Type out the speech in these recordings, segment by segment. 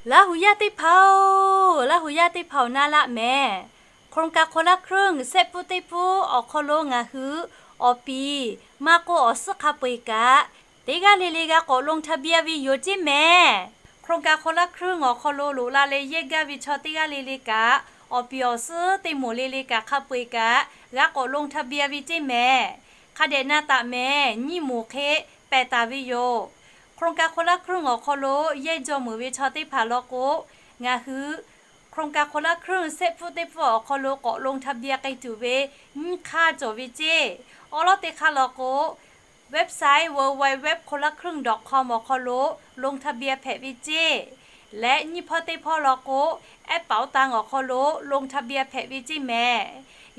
Laˇ hu yaˇ teˇ hpaˍ-oˬ, Laˇ hu yaˇ teˇ hpaˍ-oˬ, na laˇ mehˍ. โครงการคนละครึ่ง sehˆ pfuhˆ teˇ pfuhˆ awˬ hk'aw lo ngaˬ hui awˬ piˍ maˇ k'oˆ awˬ suhˉ hk'a peu-eˬ kaꞈ, teˇ g'aˇ le le g'a k'awꞈ ลงทะเบียน ve yoˬ ceˇ mehˍ. โครงการคนละครึ่ง awˬ hk'aw lo loꞈ la leh yehˇ gaˇ ve chaw teˇ g'aˇ le le kaꞈ, awˬ piˍ awˬ suhˉ teˇ moˍ le le kaꞈ hk'a peu-eˬ kaꞈ, g'a k'awꞈ ลงทะเบียน ve ceˇ mehˍ. Hk'a dehꞈ na taˍ mehˍ, nyiˇ moˍ hk'e pehˬ taˍ ve yoˬ. โครงการคนละครึ่ง awˬ hk'aw lo yehˇ jaw meuˬ ve chaw teˇ hpaˍ law k'o, ngaˬ hui โครงการคนละครึ่ง sehˆ pfuhˆ teˇ pfuhˆ awˬ hk'aw lo k'awꞈ ลงทะเบียน k'ai tuˬ ve nyiˇ hk'aˇ cawˬ ve ceˇ. Awˉ lawˉ teˇ hk'aˇ law k'o, website www คนละครึ่ง dot com awˬ hk'aw lo ลงทะเบียน hpehꞈ ve ceˇ. Leh nyiˇ hpawˇ teˇ hpawˇ law k'o, แอปเป๋าตัง awˬ hk'aw lo ลงทะเบียน hpehꞈ ve ceˇ mehˍ.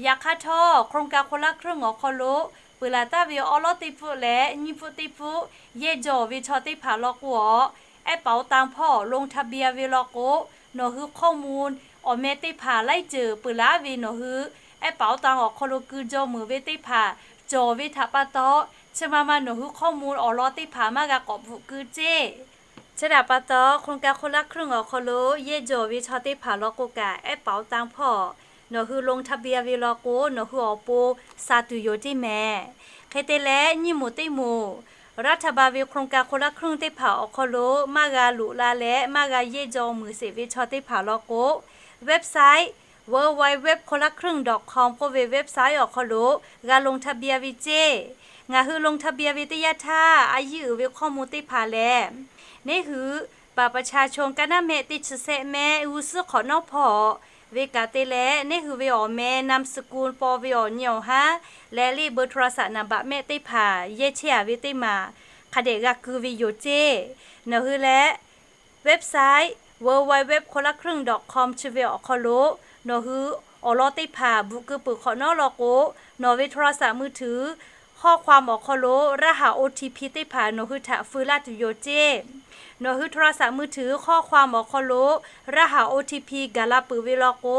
Yaꞈ hk'aˇ htawˇ, โครงการคนละครึ่ง awˬ hk'aw lo peuˬ laˬ taˍ ve awˉ lawˉ teˇ pfuhˆ leh nyiˇ pfuhˆ teˇ pfuhˆ yehˇ jaw ve chaw teˇ hpaˍ law k'o, awˬ แอปเป๋าตัง hpawˇ ลงทะเบียน ve law k'o, nawˬ hui ข้อมูล awˬ meh teˇ hpaˍ laiˉ ceuˬ peuˬ laˬ ve nawˬ hui แอปเป๋าตัง awˬ hk'aw lo keu jaw meuˬ ve teˇ hpaˍ cawˬ ve htaꞈ pa taw, chi ma ma nawˬ hui ข้อมูล awˬ lawn teˇ hpaˍ maˇ g'a k'awꞈ bvuhꞈ keu ceˇ. Chi htaꞈ pa taw, โครงการคนละครึ่ง awˬ hk'aw lo yehˇ jaw ve chaw teˇ hpaˍ law k'o kaꞈ, แอปเป๋าตัง hpawˇ nawˬ hui ลงทะเบียน ve law k'o, nawˬ hui awˬ pon sha tuˬ yoˬ ceˇ mehˍ. Hk'e te leh, nyiˇ moˍ teˇ moˍ รัฐบาล ve โครงการคนละครึ่ง teˇ hpaˍ awˬ hk'aw lo maˇ g'a loꞈ la leh maˇ g'a yehˇ jaw meuˬ sheˍ ve chaw teˇ hpaˍ law k'o, website www คนละครึ่ง dot com k'oˆ ve website awˬ hk'aw lo g'a ลงทะเบียน ve ceˇ. Ngaˬ hui ลงทะเบียน ve teˇ yanˇ htaˇ, a yiˇ uiˍ ve ข้อมูล teˇ hpaˍ lehˬ, neˇ hui บัตรประชาชน kaˇ naˉ mehˆ teˇ chi sehˆ mehˆ g'uˇ suhˉ hk'awꞈ nawˉ hpawˇ ve kaꞈ te leh, neˇ hui ve awˬ meh นามสกุล paw ve awˬ nyi awˬ haˉ leh, leˇ เบอร์โทรศัพท์ naˍ baꞈ mehˆ teˇ hpaˍ yehˇ chehˇ-a ve teˇ maˬ hk'a dehꞈ g'a keu ve yoˬ ceˇ. Nawˬ hui leh website www คนละครึ่ง dot com chi ve awˬ hk'aw lo nawˬ hui awˬ lawn teˇ hpaˍ bvuhꞈ keu peuˬ hk'awꞈ nawˉ law k'o, nawˬ ve โทรศัพท์มือถือ ข้อความ awˬ hk'aw lo รหัส O T P teˇ hpaˍ nawˬ hui htaꞈ feu laˇ tuˬ yoˬ ceˇ. Nawˬ hui โทรศัพท์มือถือ ข้อความ awˬ hk'aw lo รหัส O T P gaˬ la peuˬ ve law k'o,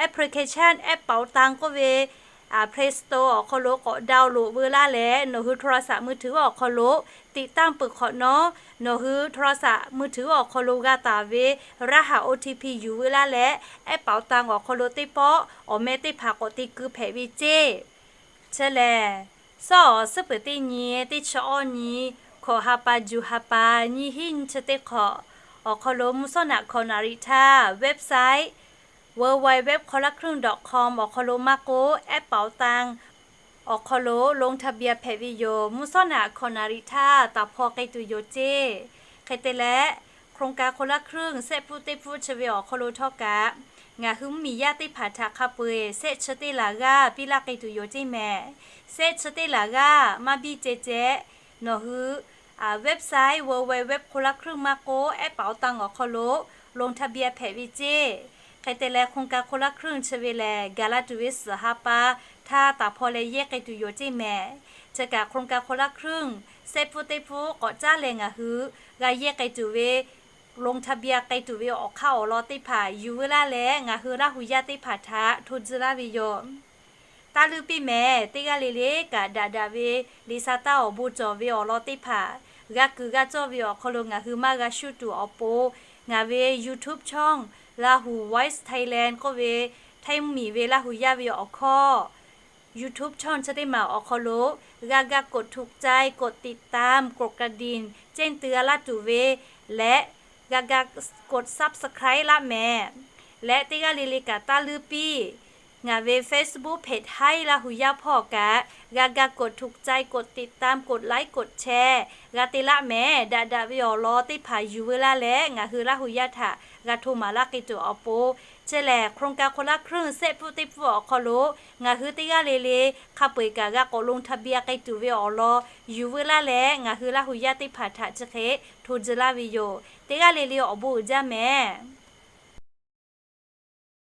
application แอปเป๋าตัง k'oˆ ve Play Store awˬ hk'aw lo k'awꞈ download veu laˇ leh, nawˬ hui โทรศัพท์มือถือ awˬ hk'aw lo ติดตั้ง peuˬ hk'awꞈ nawˉ, nawˬ hui โทรศัพท์มือถือ awˬ hk'aw lo g'a taˍ ve รหัส O T P yuˬ veu laˇ leh, แอปเป๋าตัง awˬ hk'aw lo teˇ pawˆ awˬ meh teˇ hpaˍ k'awꞈ te keu hpehꞈ ve ceˇ. Chi lehˬ, sawˉ awˬ suhˉ peuˬ teˇ nyi, teˇ chi awˇ nyi, hkawꞈ ha pa juˬ ha pa, nyiˇ hinˉ nyiˇ chi teˇ hk'awꞈ awˬ hk'aw lo mvuhˇ sawˉ naꞈ hkawꞈ naˍ riˍ htaˇ, website www คนละครึ่ง dot com awˬ hk'aw lo maˇ k'oˆ, แอปเป๋าตัง awˬ hk'aw lo ลงทะเบียน hpehꞈ ve yoˬ. Mvuhˇ sawˉ naꞈ hkawꞈ naˍ riˍ htaˇ taˍ hpaw k'ai tuˬ yoˬ ceˇ. Hk'e te leh, โครงการคนละครึ่ง sehˆ pfuhˆ teˇ pfuhˆ chi ve awˬ hk'aw lo htawˇ kaꞈ, ngaˬ hui mvuhˇmiˬ yaˇ teˇ hpaˍ htaꞈ hk'a peu-eˬ sehˆ chi teˇ laˬ g'aˇ piˇ laˇ k'ai tuˬ yoˬ ceˇ mehˍ. Sehˆ chi teˇ laˬ g'aˇ maˇ biˇ ceh ceh, nawˬ hui website www คนละครึ่ง maˇ k'oˆ, แอปเป๋าตัง awˬ hk'aw lo ลงทะเบียน hpehꞈ ve ceˇ. Hk'e te leh, โครงการคนละครึ่ง chi ve lehˬ, gaˬ la tuˬ ve suhˍ ha pa htaˇ taˍ hpaw leh yehˇ k'ai tuˬ yoˬ ceˇ mehˍ. Chi kaꞈ โครงการคนละครึ่ง sehˆ pfuhˆ teˇ pfuhˆ k'awꞈ caˉ leh ngaˬ hui g'a yehˇ k'ai tuˬ ve ลงทะเบียน k'ai tuˬ ve awˬ hk'aˇ awˬ lawn teˇ hpaˍ yuˬ veu laˇ leh, ngaˬ hui Laˇ hu yaˇ teˇ hpaˍ htaꞈ hto tcuh laˇ ve yoˬ. Taˇ leuˇ piˇ mehˍ. Teˇ g'aˇ le le kaꞈ daꞈ daꞈ ve Liˍsaˍtanˍ awˬ bon cawˬ ve awˬ lawn teˇ hpaˍ g'a kuiˬ g'a cawˇ ve awˬ hk'aw lo ngaˬ hui maˇ g'a shuˉ tuˬ awˬ pon, ngaˬ ve YouTube channel Lahu Voice Thailand k'oˆ ve, Htaiˇ mvuhˇmiˬ ve Laˇ hu yaˇ ve awˬ hkawˇ YouTube channel chi teˇ maˬ awˬ hk'aw lo g'a ga กดถูกใจ, กดติดตาม, กดกระดิ่งแจ้งเตือน laˇ tuˬ ve leh, g'a ga กด subscribe laˇ mehˍ. Leh teˇ g'aˇ le le kaꞈ taˇ leuˇ piˇ. Ngaˬ ve Facebook page Htaiˇ Laˇ hu yaˇ hpawˇ kaꞈ g'a ga กดถูกใจ, กดติดตาม, กดไลค์ กดแชร์ g'a te laˇ mehˍ. Daꞈ daꞈ ve awˬ lawn teˇ hpaˍ yuˬ veu laˇ leh, ngaˬ hui Laˇ hu yaˇ htaꞈ g'a hto maˍ laˇ k'ai tuˬ awˬ pon, chi lehˬ โครงการคนละครึ่ง sehˆ pfuhˆ teˇ pfuhˆ awˬ hk'aw lo ngaˬ hui teˇ g'aˇ le le hk'a peu-eˬ kaꞈ g'a k'awꞈ ลงทะเบียน k'ai tuˬ ve awˬ lawn yuˬ veu laˇ leh, ngaˬ hui Laˇ hu yaˇ teˇ hpaˍ htaꞈ chi hk'e hto tcuh laˇ ve yoˬ. Teˇ g'aˇ le le awˬ bon uiˍ jaˇ mehˍ.